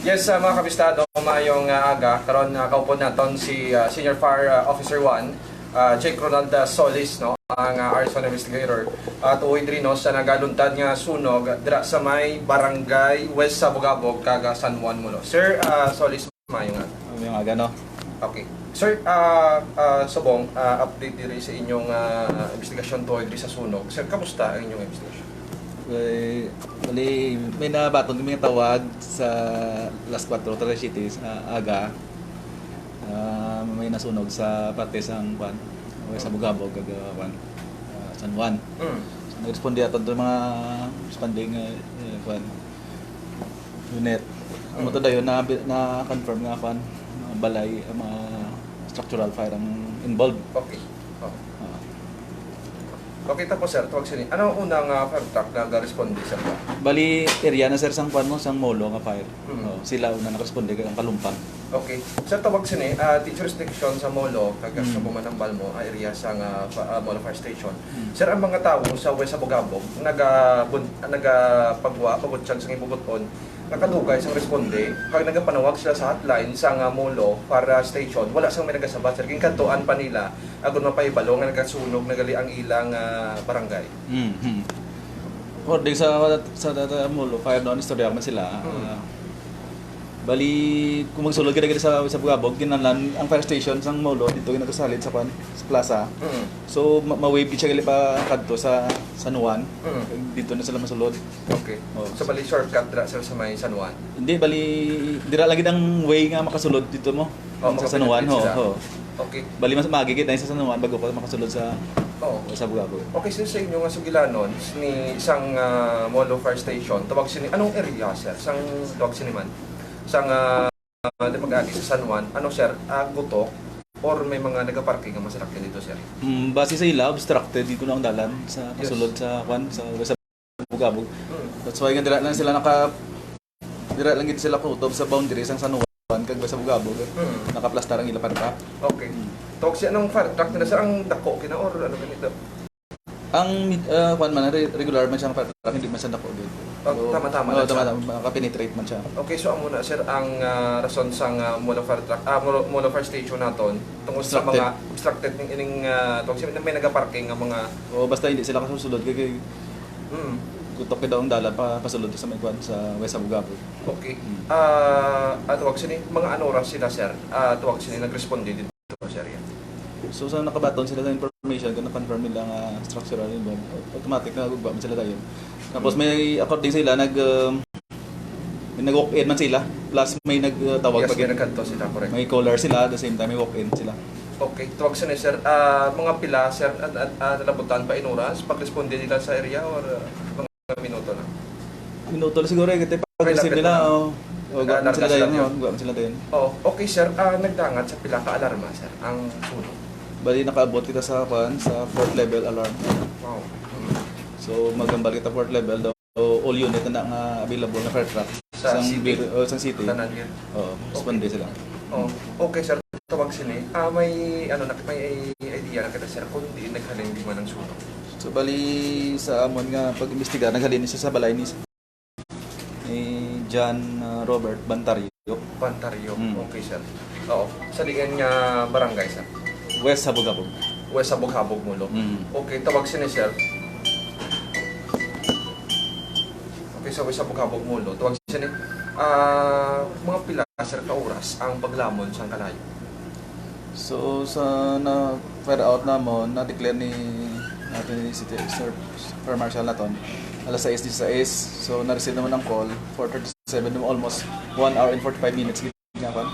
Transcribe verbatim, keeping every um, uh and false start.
Yes, uh, mga kabistado, mayong uh, aga. Karon uh, kaupod naton si uh, Senior Fire uh, Officer one, uh, Jake Ronald uh, Solis, no, ang uh, Arson Investigator. Uh, tuoy diri, no, sa nagaluntad nga sunog dira sa may barangay West Sabugabog, kag uh, San Juan, Molo. Sir uh, Solis, mayong aga. Mayong aga, no? Okay. Sir, uh, uh, subong, uh, update diri sa inyong uh, investigasyon tuoy diri sa sunog. Sir, kamusta ang inyong investigasyon? Eh, bali, may nabaton kami nga tawag sa alas kuwatro trece sa aga. Ah, may nasunog sa parte sang, kwan, West Sabugabog, kag, ah, kwan, ah, San Juan. Mm. So, nag-responde ato ang mga responding, eh, eh, kwan, unit. Ang Mm. Amo to dayon na, na-confirm nga, kwan, mga balay, ah, mga structural fire ang involved. Okay. Oh. Ah. Okay, tapos sir, tawag sini. Ano ang unang ah, fire truck na nag-responde, sir? Bali, area na, sir, sang kwan mo, sang Molo nga fire. Mm. Oh, sila una nag-responde kag ang Kalumpang. Okay. Sir, tawag sini, ah, di jurisdiction sa Molo, kag Mm. sa Bumanambal mo, ah, area sa nga fa- ah, Molo Fire Station. Mm. Sir, ang mga tawo sa West Sabugabog, naga bun- nagapagwa, pagutyag sa ibubuton, nakadugay sang responde, kag nagapanawag sila sa hotline sa nga Molo Fire Station. Wala sang may nagasabat, sir. Ginkadtuan pa nila, agud mapahibalo nga nagasunog na gali ang ilang ah, barangay. Mm-hmm. According sa sa, sa, sa Molo Fire noon, istorya man sila. Mm. Ah, bali, kung magsulod ka diri sa, sa Bugabog, kinahanglan ang fire station sang Molo dito yung nagkasalit sa kwan, sa plaza. Mm. So, ma- ma-wave gid siya gali pa kadto sa San Juan. Mm. Dito na sila masulod. Okay. Oh. So, bali shortcut dira sa, sa may San Juan? Hindi, bali, dira lagi ang way nga makasulod dito mo. Oh, sa San Juan, makapenetrate ho, sila. Ho. Okay. Bali, mas maagi kita sa San Juan bago pa makasulod sa, oh, sa Bugabog. Okay, sir, sa inyo nga sugilanon, ni isang ah, Molo Fire Station, tawag sini, anong area, sir? Sang tawag sini man? Sang ah, di mag-agi sa San Juan, ano, sir, ah, gutok or may mga nagaparking nga masarakyan dito, sir? Mm, base sa ila, obstructed dito na ang dalan sa Yes. Pasulod sa, kwan, sa, sa Bugabog. Mm. That's why nga dira lang sila naka, dira lang gid sila kutob sa boundary sang San Juan kag sa Bugabog. Mm. Nakaplastar ang ila panpak. Okay. Mm. Tawag siya, anong fire truck nila, sir? Ang dako kina or ano ganito? Ang mid- ah, kwan man, re- regular man siya ang fire truck, hindi man siya dako gid. Oh, so, tama-tama oh, lang siya. Tama-tama, makapenetrate man siya. Okay, so amo na, sir, ang ah, rason sang ah, Molo Fire Truck, ah, Molo, Molo Fire Station naton tungod sa Obstructed. Mga obstructed ning ining ah, tawag siya, may nagaparking nga mga Oh, basta hindi sila kasusulod kay, kay Mm. Gutok daw ang dalan pa pasulod sa may kwan sa West Bugabog. Okay. Mm. Ah, ah, tawag sini, mga ano oras sila, sir? Ah, tawag sini, nagresponde dito, sir, yan. So, sa nakabaton sila sa information, kung na-confirm nila nga structural involved, automatic na gugba man sila dayon. Tapos Mm. May, according sila, nag, um, may nag-walk-in man sila, plus may nagtawag Yes, pa may gid. Nagkadto sila, correct. May caller sila, at the same time, may walk-in sila. Okay, tawag sini, sir. Ah, mga pila, sir, at, at, at nalabutan pa in oras? Pag-responde nila sa area or ah, mga minuto lang? Minuto lang siguro, eh, kasi pag-receive nila, oh, oh, guwa man sila dayon, oh, guwa man sila dayon. Oh, okay, sir. Ah, nagdangat sa pila ka alarma, sir, ang sunog? Bali, nakaabot kita sa, kwan, sa fourth level alarm. Wow. Mm. So, maghambal kita fourth level daw. So, all unit na nga available na fire truck. Sa Sang city? Bir- oh, sa city. Tanan yun? Oo, responde sila. Oh, okay, sir. Tawag sini. Ah, may, ano, na, may idea na kita, sir, kung diin naghalin di man ang sunog? So, bali sa amon nga pag-imbestiga, naghalin siya sa balay ni, ni John, ah, Robert Bantario. Bantario. Mm. Okay, sir. Oo. Sa diin nga barangay, sir? West Habog-Habog. West Habog-Habog, Molo. Mm. Okay, tawag sini, sir. Okay, sa West Habog-Habog, Molo. Tawag sini. Ah, mga pila, sir, ka oras ang paglamon sang kalayo? So, sa na fire out namon, na-declare ni natin ni City Sir Fire Marshal naton, alas sais disisais. So, na-receive naman ang call, four thirty-seven, almost one hour and forty-five minutes gid nga kwan.